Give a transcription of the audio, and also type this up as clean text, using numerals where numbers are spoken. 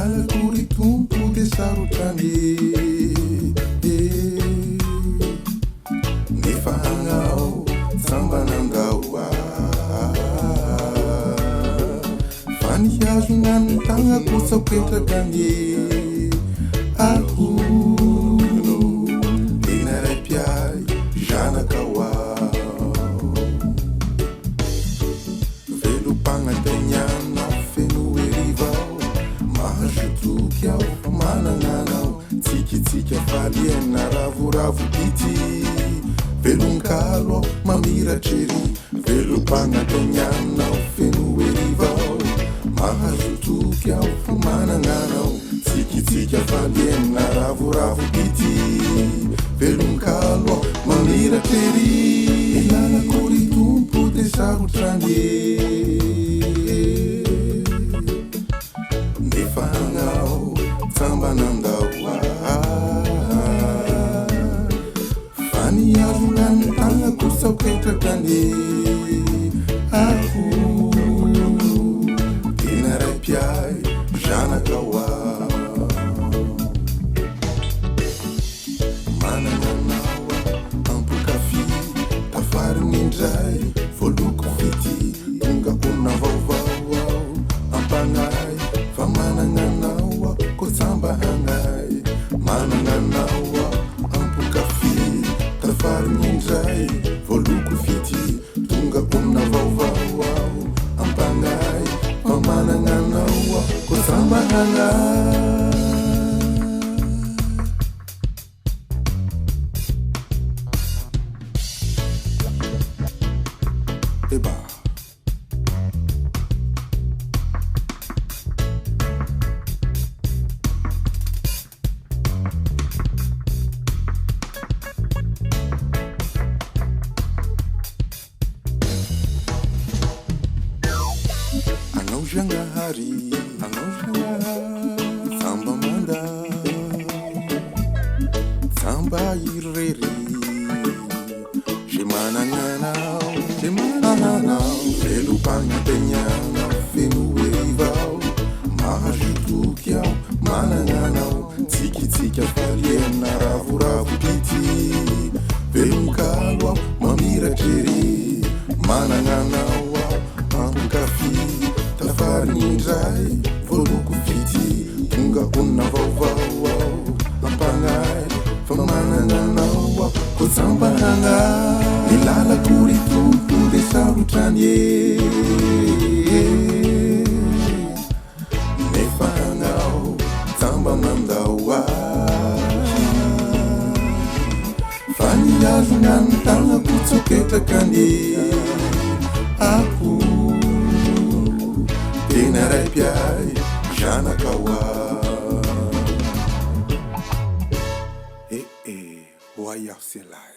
lalako ry Tompo dia sarotra anie eh. Nefa agnao tsamba nandao ahy. Fa nihazona ny tagnako tsy apetraka anie aho. Tena ray mpiahy zanakao aho. Velom-pagnantegnana feno hery vao. Mahazo toky aho fa managna anao. Tsikitsiky hafaliana ravoravo ity. Velon-kalo aho mamiratra ery. Velom-pagnantegnana feno hery vao. Mahazo toky aho fa managna anao. Tsikitsiky hafaliana ravoravo ity. Velon-kalo aho mamiratra ery. Ny lalako ry Tompo dia sarotra anie. Nefa agnao tsamba nandao ahy. Fa nihazona ny tagnako sao ketraka anie aho. Tena ray mpiahy zanakao aho. Manana anao aho ampokafy tafariny indray voaloko fity. Tonga olona vaovao aho ampanahy fa manana anao aho ko tsamba agnay. Manana anao aho ampokafy tafariny indray voaloko fity. Tonga olona vaovao aho ampanahy fa manana anao aho ko tsamba agnay. Eba. Anao Zagnahary, anao Zagnahary, tsamba manda, tsamba irery, ze managna anao, ze managna anao, velom-pagnantegnana feno hery vao, mahazo toky aho managna anao, tsikitsiky hafaliana ravoravo pity, velon-kalo aho mamiratra ery, managna anao aho ampokafy tafariny indray voaloko fity. Tonga olona vaovao aho ampanahy fa manana anao aho ko tsamba agnay. Ny lalako ry Tompo dia sarotra anie. Nefa agnao tsamba mandao ahy. Fa nihazona ny tagnako tsy ho ketraka anie aho. Tena ray mpiahy zanakao aho. Eh eh, ho ahy aho selahy.